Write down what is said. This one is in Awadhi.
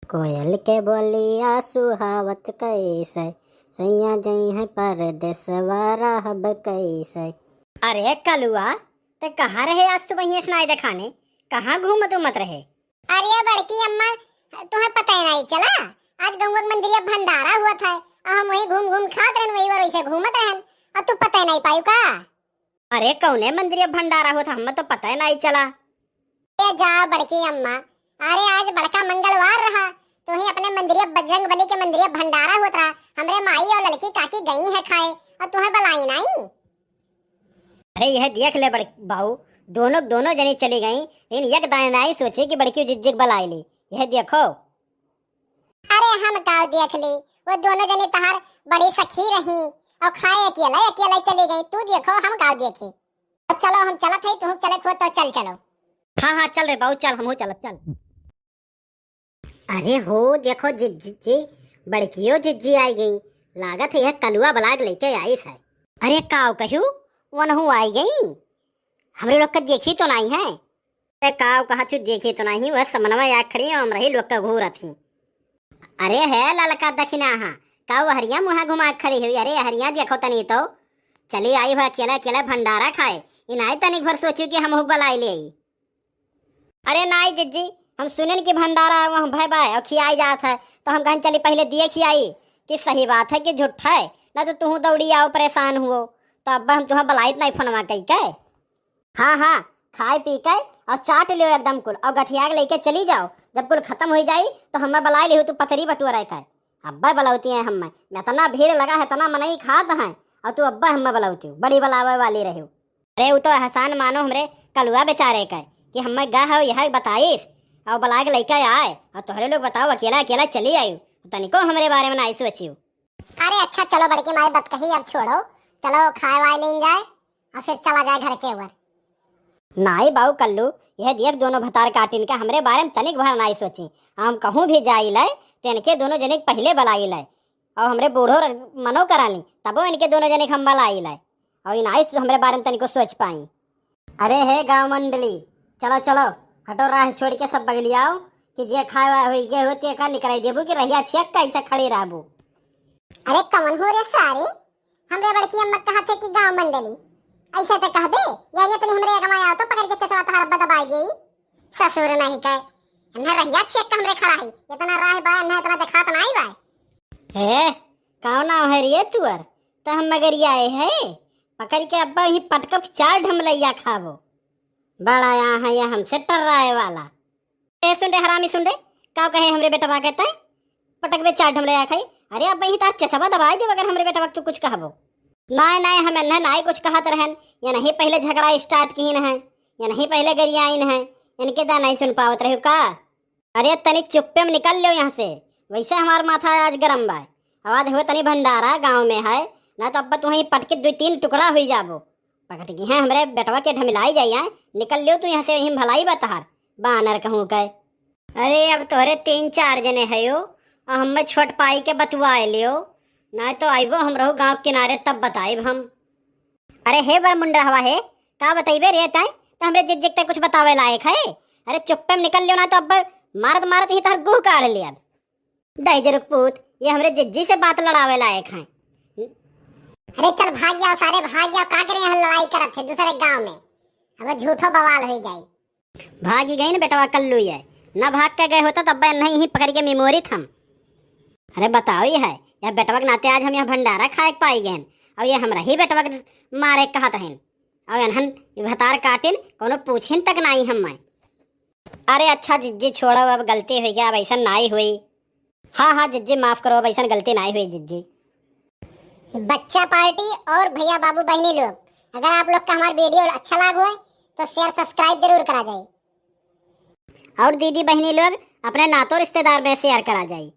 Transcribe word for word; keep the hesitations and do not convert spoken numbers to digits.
कोयल के बोलिया सुहावत कैसे, सैया जइहैं परदेसवा रहब कैसे। अरे कलुआ, ते कहाँ रहे आज सुबहिये से नाई देखाने? कहाँ घूमत उमत रहे? अरे बड़की अम्मा, तुहैं पता ही नाई चला? आज गउँवा के मंदिरिया भंडारा हुआ था, अउ हम वहीं घूम घूम खात रहन, वहीं वैसे घूमत रहन, अउ तू पता ही नाई पायू का? अरे कौने मंदिरिया भंडारा हुआ था, हमें तो पता ही नाई चला। ए जा बड़की अम्मा, अरे आज बड़का मंगलवार रहा, तुहीं अपने मंदिरिया बजरंग बली के मंदिरिया भंडारा हुआ था, हमरे माई अउ ललकी काकी गई है खाए, अउ तुहैं बलाई नाई। अरे यह देख ले बड़-, बाऊ, दोनों, दोनों जनी चली गई, लेकिन एक दाईं नाई सोची कि बड़की जिज्जी के बलाई ली। यह देखो। अरे हम काव देख ली, वो दोनों जनी तहार बड़ी सखी रही अउ खाए अकेले अकेले चली गई। तू देखो हम काव देखी। अब चलो हम चलत हई, तुहूँ चले खो तो चल चलो। हाँ हाँ चल रे बाऊ चल, हमहूँ चलत चल। अरे हो देखो जिज्जी, बड़कियो जिज्जी आई गई। लागत है यह कलुआ बलाग लेके आइस है। अरे काव कहू, वनहू आई गई, हमरे लोग के देखी तो नाई है। अरे काव कहत हू देखी तो नाई, वह समनवा आग खड़ी है, हम रही लोग के घूरत ही। अरे है ललका दखिनाहा, काव हरिया मुँहा घुमा के खड़ी हुई? अरे हरिया देखो तनी तो, चली आई हो अकेले अकेले भंडारा खाए। इनाई तनिक भर सोचू कि हमहू बलाई ले आई। अरे नाई जिज्जी, हम सुनेन कि भंडारा वहाँ भय बाय अउ खियाई जात है, तो हम कहन चली पहिले दिए खियाई कि सही बात है कि झूठ है, ना तो तुहूँ दौड़ी आओ परेशान हुओ, तो अब्बा हम तुहैं बलाइत नाई फोनवा कई के। हाँ हाँ, खाए पी के अउ चाट लियो एकदम कुल अउ गठिया के लेके चली जाओ। जब कुल खतम हुई जाई तो हमें बलाई लिहो तू पतरी बटुआ रह के। अब्बा बलौती है हमें, इतना भीड़ लगा है, इतना मनई खात हैं अउ तू अब्बा हमें बलौती हो, बड़ी बलावे वाली रही हो। अरे उ तो एहसान मानो हमरे कलुआ बेचारे के कि हमें गा हो यह बताइस अउ बलाग लइके आए अउ तोहरे लोग बताओ अकेला अकेला चली आयु, तनिको हमरे बारे में नाई सोचियो। अरे अच्छा चलो बड़की माई बतकही अब छोड़ो, चलो खाए वाए लेन जाए अउ फिर चला जाए घर के ऊपर। नाई बाऊ कल्लू, यह देख दोनों भतार काटिन के हमरे बारे में तनिक भर नाई सोची। हम कहूँ भी जाई ले तो इनके दोनों जने के पहिले बलाई ले अउ हमरे बूढ़ो र-, मनो करा ली, तबो इनके दोनों जने के हम बलाई ले अउ इनाई सु-, हमरे बारे में तनिको सोच पाई। अरे हे गाँव मंडली, चलो चलो, हटो राह छोड़ के सब बगली आओ कि जे खाए वाए होई गए होते का निकराई देबू कि रहिया छिया कैसे खड़ी रहबू। अरे कौन हो रे सारे, हमरे बड़की अम्मा कहा थे कि गाँव मंडली, ऐसे तो कहबे, यार ये तनी हमरे अगवा आओ तो पकड़ के चचवा तहार अब्बा दबाई गई। ससुर नहीं कहे, इन्हें रहिया छिया के हमरे खड़ा है, इतना राह बा, इन्हें इतना दिखात नहीं बा। हे, कौन नाव है रे तुअर? त हम मगरिया आए है, पकड़ के अब्बा वहीं पटकब के चार ढमलैया खाबो। बड़ा यहाँ है, यहाँ हमसे टर्राए वाला। ए, सुन रे हरामी, सुन रे, का कहे हमरे बेटवा के तय? पटकबे चार ढमलैया खाई। अरे अब्बा यहीं तार चचवा दबाई देब अगर हमरे बेटवा के तू कुछ कहबो। नाय, नाय, हम इन्हें नाय कुछ कहत रहन, ये नहीं पहले झगड़ा start किहिन है, ये नहीं पहले गरियाइन है, इनके दा नहीं सुन पावत रहे का? अरे तनी चुप्पे में निकल लो यहाँ से, वैसे हमार माथा आज गरम बा। आवाज हुए तनी भंडारा गाँव में है, ना तो अब तुहैं पटके दुइ तीन टुकड़ा हुई जाबो। पकट गई हैं हमरे बेटवा के ढमिलाई जाई हैं, निकल लो तू यहाँ से, यहीं भलाई बा तहार, बानर कहूँ के। अरे अब तोहरे तीन चार जने है यो, अउ हमें छोट पाई के बतुआ लियो, ना तो आइबो हम रहू गाँव किनारे तब बताइब हम। अरे हे बरमुंडरहवा हे, का बतइबे रे तैं? त हमरे जिज्जी के तैं कुछ बतावे लायक है? अरे चुप्पे में निकल लियो ना तो अब मारत मारत ही तहर गुह काढ़ लेब। दाई जरुक पूत, ये हमरे जिज्जी से बात लड़ावे लायक है। अरे चल भाग जाओ सारे, भाग जाओ, का करे यहाँ लड़ाई करत है दूसरे गाँव में? अब झूठो बवाल हो जाई। भागी गई न बेटवा कल्लू ये, न भाग के गए होता तब नहीं ही पकड़ के मिमोरी थम। अरे बताओ ये है, यह बेटवा के नाते आज हम यहाँ भंडारा खाए के पाई गए, और ये हमरा ही बेटवा के मारे कहत हैं, और इन्हन भतार काटिन कोनो पूछिन तक नाई हम मैं। अरे अच्छा जिज्जी छोड़ो, अब गलती हुई गया, अब ऐसा नाई हुई। हाँ हाँ जिज्जी माफ करो, अब ऐसा गलती नाई हुई जिज्जी। बच्चा पार्टी और भैया बाबू बहनी लोग, अगर आप लोग का हमारा वीडियो अच्छा लाग होए तो share subscribe जरूर करा जाए। और दीदी बहनी लोग अपने नातों रिश्तेदार में share करा जाए।